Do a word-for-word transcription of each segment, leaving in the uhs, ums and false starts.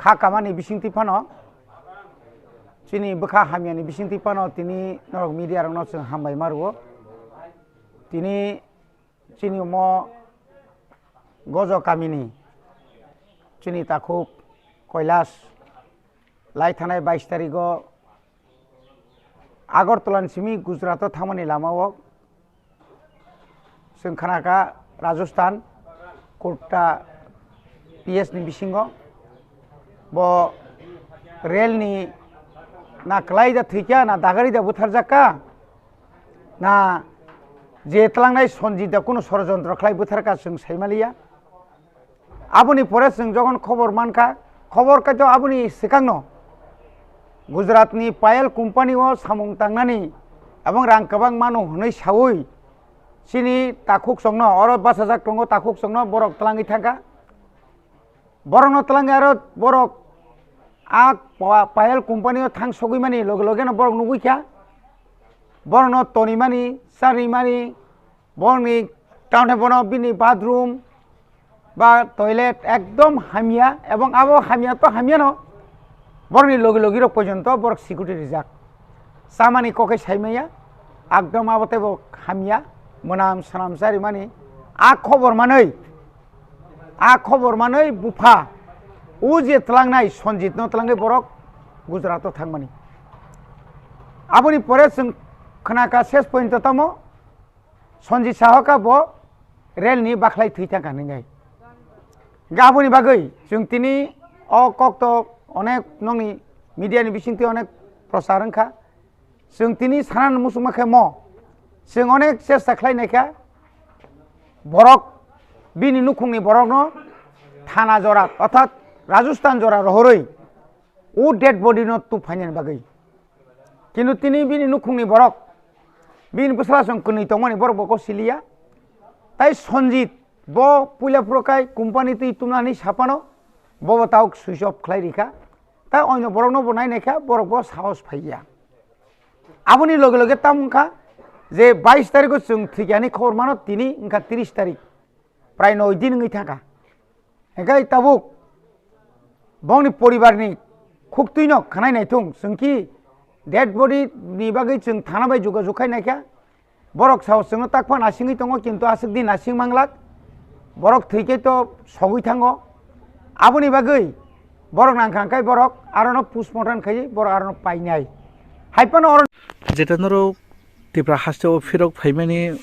Kha kamani bisingtwi phano, chini bwkha hamyani bisingtwi phano tini norok media rokno chwng hambai ma rwo. Tini chini omo Gojo kamini chini takhuk Kailash lai thanai bais tarigo Agartala ni simi Gujarat o thangmani lama o chwng khna kha Rajasthan Kota P S ni bisingo bo rail ni na kwlai da thwikha na dagari da butharjak kha na je tlangnai Sanjit da kunu sorojontro khlai butharkha chwng saimaliya. Aboni pore chwng jokhon khobor mankha, khobor kaito aboni swkangno Gujaratni Payal company-o samung tangnani abong rang kwbang mano hwnwi saui chini takhuksongno, oro bachajak tongo takhuksongno borok tlangwi thangkha. Borokno tlangwi aro borok a pa-, Payal company-o thang sogwi mani loge logeno borok nugwi kha. Borokno tonwi mani, charwi mani, borokni tamni bono bini bathroom ba toilet ekdom hamya, ebong abo hamya to hamyano, borokni logi logi rok porjonto borok security rijak. Chamani kokhe saimaya, ekdom abo teibo hamya, mwnam swnam charimani. A khobor manwi, a khobor manwi bupha, o je tlangnai Sanjit no tlangwi borok Gujarat o thangmani. Aboni pore chwng khna kha ses point tamo, Sanjit Saha kha bo rail ni bakhlai thwi thang kha hinwi. Hingkhe aboni bagwi chwng tini o kok to onek nokni media ni bisingtwi onek prochar wngkha. Chwng tini sana muchungma khe mo, chwng onek chesta khlai nai kha borok bini nukhungni borokno thana jora orthat Rajasthan jora rohorwi o dead body no tub phainani bagwi. Kintu tini bini nukhungni borok, bini bwsala chwng kwnwi tongmani borok bo kok siliya. Tai Sanjit bo puila phuru kai company twi tumnani saphano bo bo tauk switch off khlai rikha. Tai oino borokno bo nai naikha, borok bo sahos phaiya. Aboni loge loge tamo wngkha je bais tarikho chwng thwikyani khobor mano, tini wngkha tris tarik. Prai noi din wngwi thangkha. Hingkhe tabuk bongni poribarni khuktwino khwnai naithung, chwngki dead body ni bagwi chwng thana bai jogajog khai naikha. Borok sao chwngno takphano nasingwi tongo, kintu aswk di nasing manglak. Borok thwikhe to sogwi thango. Aboni bagwi borok nangkha hwnkhe borok arono postmortem khaiwi borok arono painai. Haiphano oro Jeta norok Tipra hasteo phirok phaimani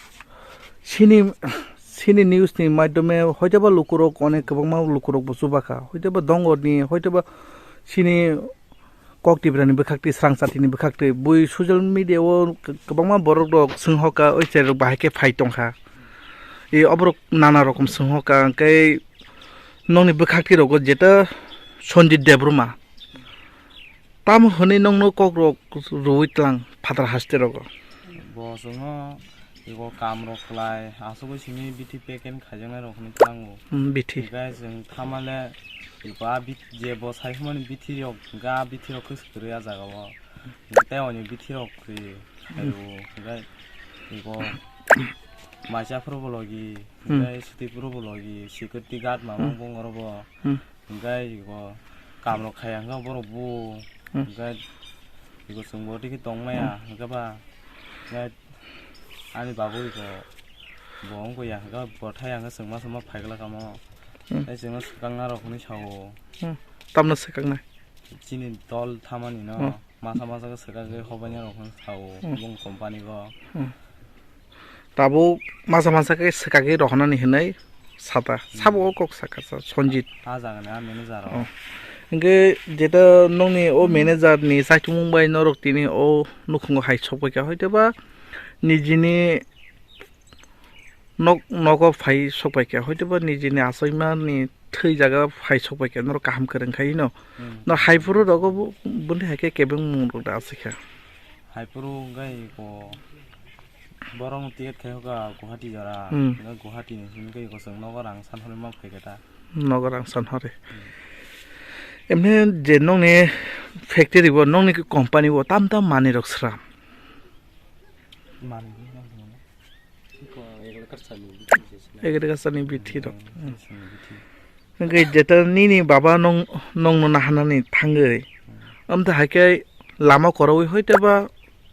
sini, sini news ni maidome hoitoba lukurok onek kwbangma lukurok bo chubakha, hoitoba dongor ni, hoitoba sini kok Tipra ni bwkhak twi, srang chati ni bwkhak twi, bui social media o kwbangma borok rok swnghoka, oi chwrai rok bahai khe phai tongkha, e oborok nana rokom swnghoka, hwnkhe nokni bwkhak twi rogo jeta Sanjit Debbarma. Tamo hwnwi nokno kok rok rwui tlang phatar haste rogo? Bo chwngno ego kam rok khlai, asugwi simi bithi peken khaijaknai rok hwnwi tlango. Hmm, bithi. Hwnkhe chwng thamale ego a bit-, je bo sai hwnmani bithi rok, hwnkhe a bithi rok khe swkhe rwui a jaga o. Tei oni bithi rok khe khaio, hwnkhe ego maisa phuru bo logi, Hmm. hwnkhe swtwi phuru bo logi, security guard mamang Hmm. bongoro bo. Hmm. Hwnkhe ego kam rok khaiya hwnkhe borok bo, Hmm. hwnkhe ego chwngbo tiki tongmaya, hwnkhe ba, hwnkhe ani babu ego bo wngkha ya, hwnkhe bo thaya hwnkhe chwngma chwngma phaikla kamo. Hmm. Tei chwngno swkang narok hwnwi sao. Hmm. Tamno swkang nai? Chini dol thamani no. Hmm. Masa masa khe swkagwi hobaina rok hwn sao Hmm. bong company go. Hmm. Tabuk masa masa khe swkagwi rohornani hwnwi sata. Hmm. Sabo o kok saka sa Sanjit. A jaga ni a manager rok. Oh. Hwnkhe jeta nokni o manager ni chaitumung bai norok tini o nukhungo hai sokpai kha, hoitoba nijini nok, nogo phai sokpai kha, hoitoba nijini achaima ni thwi jaga phai sokpai kha, norok kaham kwrwng khai no. Hmm. No hai phuru rogo bo, boni hai khe kebeng mung rok da aswk kha. Hai phuru wngkha iko borok no ticket khai hoka Guwahati jora, Hmm. wngkha Guwahati ni simi khe iko chwng nogo rang san hwnwi ma phai khe ta. Nogo rang san hwnwi. Hmm. Emni je nokni factory bo, nokni company bo tam tam manwi rok sram. Manwi. Agriculture ni bithi rok. Hmm, agriculture ni bithi. Hwnkhe jeta nini baba nong-, nongno nahanani thangwi, amtwi hai khe lama kwrwi hoi tei ba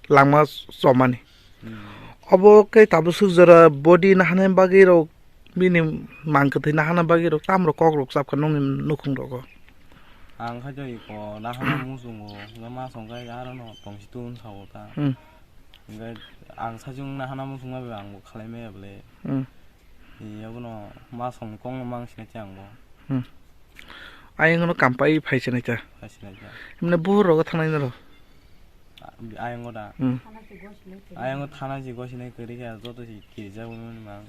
langma chomani. Hmm. Obo khe tabuk swk jora body nahana bagwi rok, bini mang kwthwi nahana bagwi rok, tamrok kok rok chapkha nongni nukhung rogo. Ang khaito iko nahana muchungo, hwnkhe ma songkhe arono tongsi tun sao ta. Hmm. Hwnkhe ang sajung nahana muchungma bai ang bo khlai maya bole. Hmm. Yabono ma songni kokno mang sinai te ang bo. Hmm. Ayang no kampai phai sinai ta. Phai sinai ta. Himne buhur rogo thangnai noro. Ayang o da. Hmm. Ayang o thana ji gosinai kwrwi khe joto si kirjak mani mang.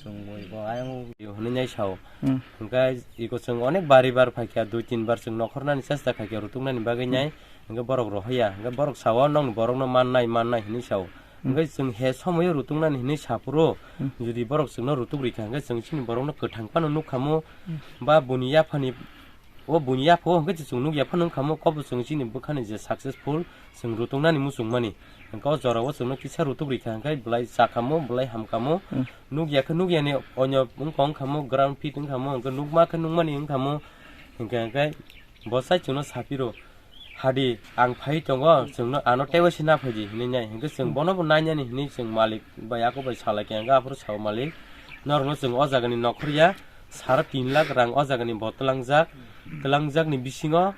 Chwng bo iko ayang o hwnwi nai sao. Hmm. Hwnkhe iko chwng onek bari bar phaikha, dui tin bar chwng nokhornani chesta khaikha, rutuknani bagwi nai. Hwnkhe borok rohorya, hwnkhe borok sao, "Nokni borokno mannai, mannai," hwnwi sao. Hmm. Hwnkhe chwng he somoio rutuknani hwnwi saphuru, Hmm. jodi borok chwngno rutuk rikha, hwnkhe chwng chini borokno kwthang phano nukkhamo, Hmm. ba buini yaphani, o buini yapha o hwnkhe chwng nukya phano wngkhamo, kobo chwng chini bwkhani je successful, chwng rutuknani muchungmani. Hwnkhe o jorao chwngno kisa rutuk rikha hwnkhe belai chakamo, belai hamkamo. Hmm. Nukya khe nukyani onyo wngkha wngkhamo, ground fit wngkhamo, hwnkhe nukma khe nukmani wngkhamo. Hwnkhe, hwnkhe bo sai chwngno saphiro, "Hadi, ang phai tongo, chwngno ano teibo se na phaidi," hinwi nai. Hwnkhe chwng Hmm. bono bo nainani hinwi chwng malik bai ako bai salai khe, hwnkhe aphuru sao, "Malik, norokno chwng o jagani nokhorya, sara tin lakh rang o jagani bo twlangjak, twlangjakni bisingo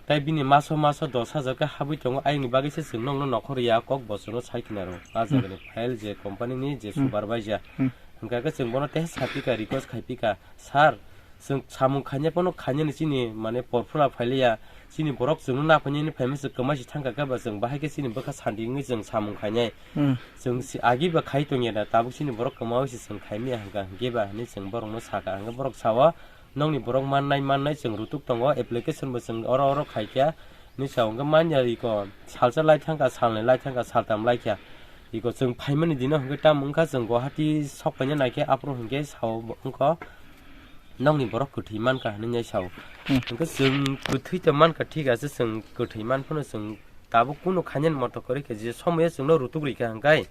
tei bini maso maso dos hajar khe habwi tongo, ayangni bagwi se chwng nokno nokhor ya kok bo chwngno sai khna rw. A Hmm. jagani file je company ni je Hmm. supervisor." Hmm. Hwnkha khe chwng bono teha saphika, request khaipika, "Sir, chwng samung khaina phano khainani chini mane porphuno phailiya, chini borok chwngno naphainani phaima se kwmai se thangkha khe ba chwng bahai khe chini bwkha santi wngwi chwng samung khainai. Hmm. Chwng si agi ba khai tongya da, tabuk chini borok kwmaui se chwng khaimya hwnkha," hwnkhe ba hinwi chwng borokno sakha. Hwnkhe borok sao, "Nokni borok mannai, mannai chwng rutuk tongo, application bo chwng oro oro khaikha," hinwi sao. Hwnkhe manya iko salsa lai thangkha, salnwi lai thangkha, saltham laikha. Iko chwng phaimani dino hwnkhe tamo wngkha chwng Guwahati sok paina naikhe aphuru hwnkhe sao wngkha, "Nokni borok kwthwi mankha," hinwi nai sao. Hmm. Hwnkhe chwng kwthwi to mankha, thik ase, chwng kwthwi man phano chwng tabuk kunu khainani moto kwrwi kha, je somoyo chwngno rutuk rikha hwnkhe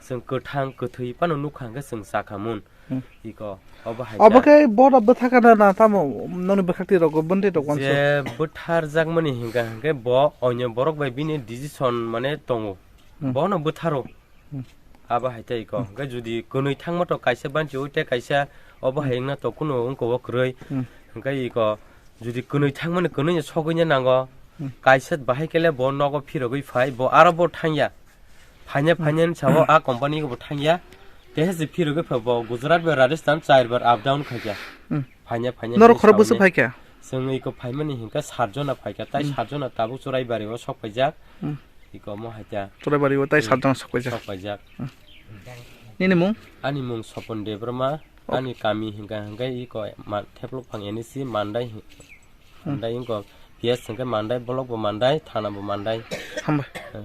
chwng kwthang kwthwi phano nukha hwnkhe chwng chakha mun. Hmm. Iko obo hai Obo khe. Khe bono bwtha kana na tamo nokni bwkhak twi rok bwndwi rok wansu? Je bwtharjakmani hwnkha hwnkhe bo onyo borok bai bini decision mane tongo. Hmm. Bono bwtharo. Hmm. Abo hai tei iko. Hmm. Hwnkhe judi kwnwi thangma to kaisa banchi ui tei kaisa obo Hmm. hai wngna to kuno wngko o kwrwi. Hmm. Hwnkhe iko judi kwnwi thangmani kwnwi no sogwi no nango. Hmm. Kaisa bahai kele bo nogo phirogwi phai, bo aro bo thangya. Phaina Hmm. phaina ni sao a company bo thangya. Teha se phirogwi phai bo Gujarat bai Rajasthan char bar up down khaikha. Hmm. Phaina phaina Norok ni khorok sao bwswk ni. Phaikha? Chwng iko phaimani hwnkhe sat jona phaikha, tai Hmm. sat jona tabuk Churaibari o sok paijak. Hmm. Iko omo hai ta. Churaibari o tai Hmm. sat jona sok paijak. Sok paijak. Hmm. Nini mung? Ani mung Sopon Debbarma, Oh. ani kami hwnkha hwnkhe iko ma-, Theplok Phang N A C Mandai hi-, Hmm. Mandai iko P S hwnkhe Mandai, block bo Mandai, thana bo Mandai. Hambai. Hmm.